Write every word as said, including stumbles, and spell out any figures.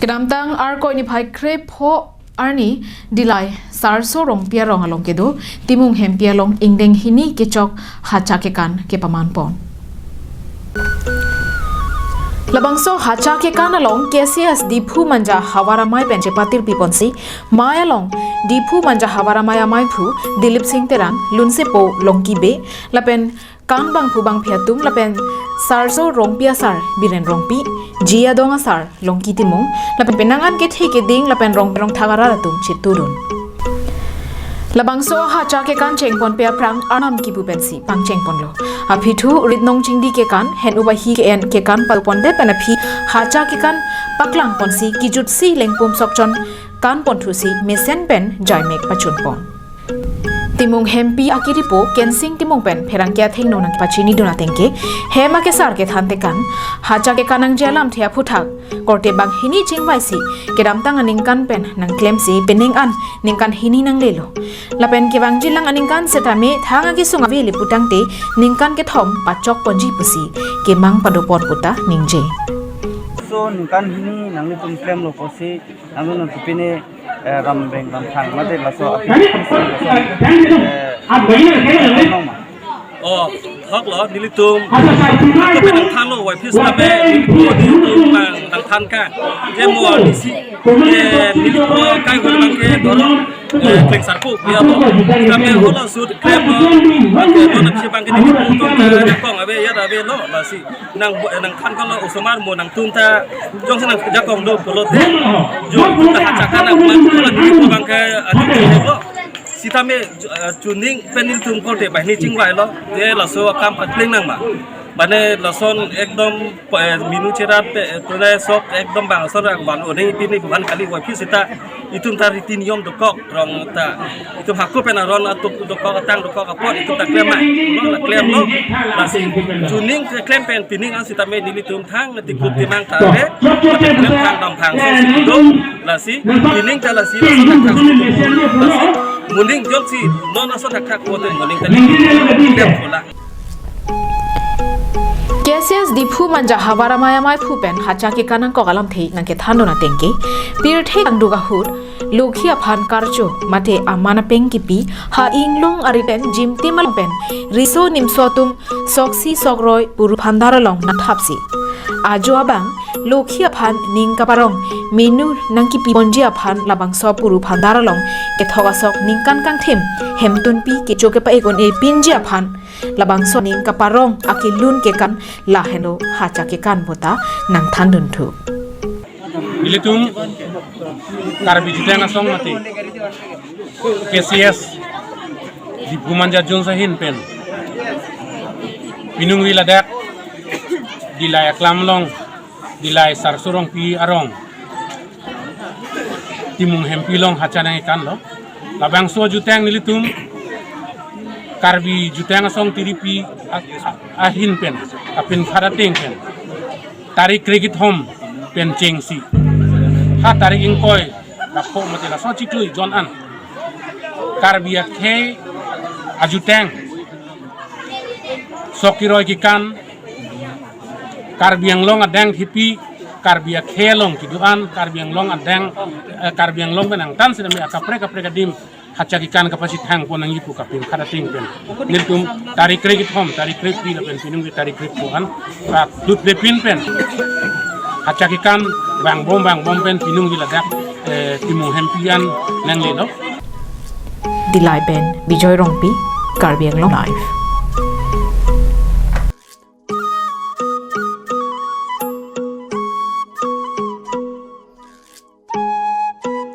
Kedamtang Arkoi niphai krepho arni Dillai Sarso Rongpi arong along kedo Timung Hempi along ingdeng hini kechok hacha kekan kepamanpon. Labangso hacha kekan along K C S Diphu Manja Havar Amei pen chepatirpi ponsi, mei along Diphu Manja Havar Amei ameiphu Dilip Singh Terang, lunsepo Longki Bey, lapen kan bangphu bangphi atum lapen Sarso Rongpi asar Biren Rongpi, ji adong asar Longki Timung, lapen penang an kethe keding lapen rong rongthak arat atum chetudun. Labangso hacha kekan chengponpe aphrang arnam kipu pensi pangchengponlo. Aphi thu rit nong chingdi kekan, hen ubahi ke-en kekan padupondet pen aphi hacha kekan paklangponsi kijutsi Lengpum Sokchon kanponthusi mesen pen jaimek pachunpon. Timung Hempi akiripo Kensing Timung pen pherangke athengno nangpachinidun ateng ke, hem akesar kethan tekan, hacha kekan nangji alamthe aphuthak korte banghini chingvaisi kedamtang aningkan pen nangklemsi penang an ningkan hini nanglelo. Lapen kevangjilang aningkan setame thang akesung avele putangte ningkan kethom pachokponji pusi kemang padopon puta ningje. So ningkan hini nanglitum klemlo pusi nangli nangtipine, eh, rambeng ramthang mate laso api, eh, nong ma. Oh, thoklo nelitum. Ako pen nangthanlo, Y P S kame, nelitum nang, nangthan ka. Je mo D C, eh, nelitum kai gun bangke dorong, eh, Klengsarpo, ya bo. Kame holo sut, krem lo, bangke dorong nangsi bangke nelitum, tong ka, ada kong, abe, ya, abe lo, lasi. Nang, eh, nangthan kalo osomar mo nangtum ta jongsi nangjakong do pulote, jo ta hacha kekan nangman pulo nelitum bangke adu lo. Sitame, eh, chuning pen nelitum korte banghini chingvailo. Je laso akam patleng nang ma. Mane lason ekdom, eh, minu cherat pe, eh, tule sok ekdom bang ason rang van oning pini bukan kali Y P S sita itum ta riti niyom dokok rong ta. Itum hako pen aron atum dokok atang dokok apot itum ta klem ma. Lo la klemlo. Lasi chuning keklem pen pining an sitame nelitum thang tikuk timang ta re. Klem thang dam thang so si do. Lasi pining ta lasi lasi thang thang si do. Lasi muning jongsi non aso thak thak pote muning ta klem pula. K C S Diphu Manja Havar Amei ameiphu pen hacha kekan nangkok alamthe nangkethandun ateng ke, pirthe kangduk ahut Lokhi aphan karcho mate aman apeng kipi, ha inglong ari pen jimtim along pen riso nimso atum soksi sokroi puru phandar along nangthapsi. Ajo abang Lokhi aphan ning kaparong minu nangkipiponji aphan labangso puru phandar along kethok asok ningkan kangthim hemtunpi kecho kepa-ik un-e pinji aphan labangso ning kaparong akelun kekan lahenlo hacha kekan puta nangthandunthu. Nelitum Karbi Jutang Asong mate K C S Diphu Manja Jones ahin pen piningri ladak Dillai aklam along, Dillai Sarso Rongpi arong Timung Hempi along hacha nangkekanlo. Labangso ajutang nelitum Karbi Jutang Asong tiripi a-, a-, ahin pen, kapinkhat ateng pen, tarik krekethom pen chengsi ha tarik ingkoi ra pho mate laso chiklo jon an Karbi akhei ajutang sok keroi kekan, Karbi Anglong adang hipi, Karbi akhei along kedo-an, Karbi Anglong adang, eh, Karbi Anglong pen angtan sitame akaprek kaprek adim hacha kekan kapachethangpon nangji pu kapinkhat ateng pen nelitum tarik krekethom, tarik krekphli lapen piningri tarik krepho an rat dut lepin pen hacha kekan vangbom vangbom pen piningri ladak, eh, Timung Hempi an nanglelo. Dillai pen Bijoy Rongpi, Karbi Anglong Live.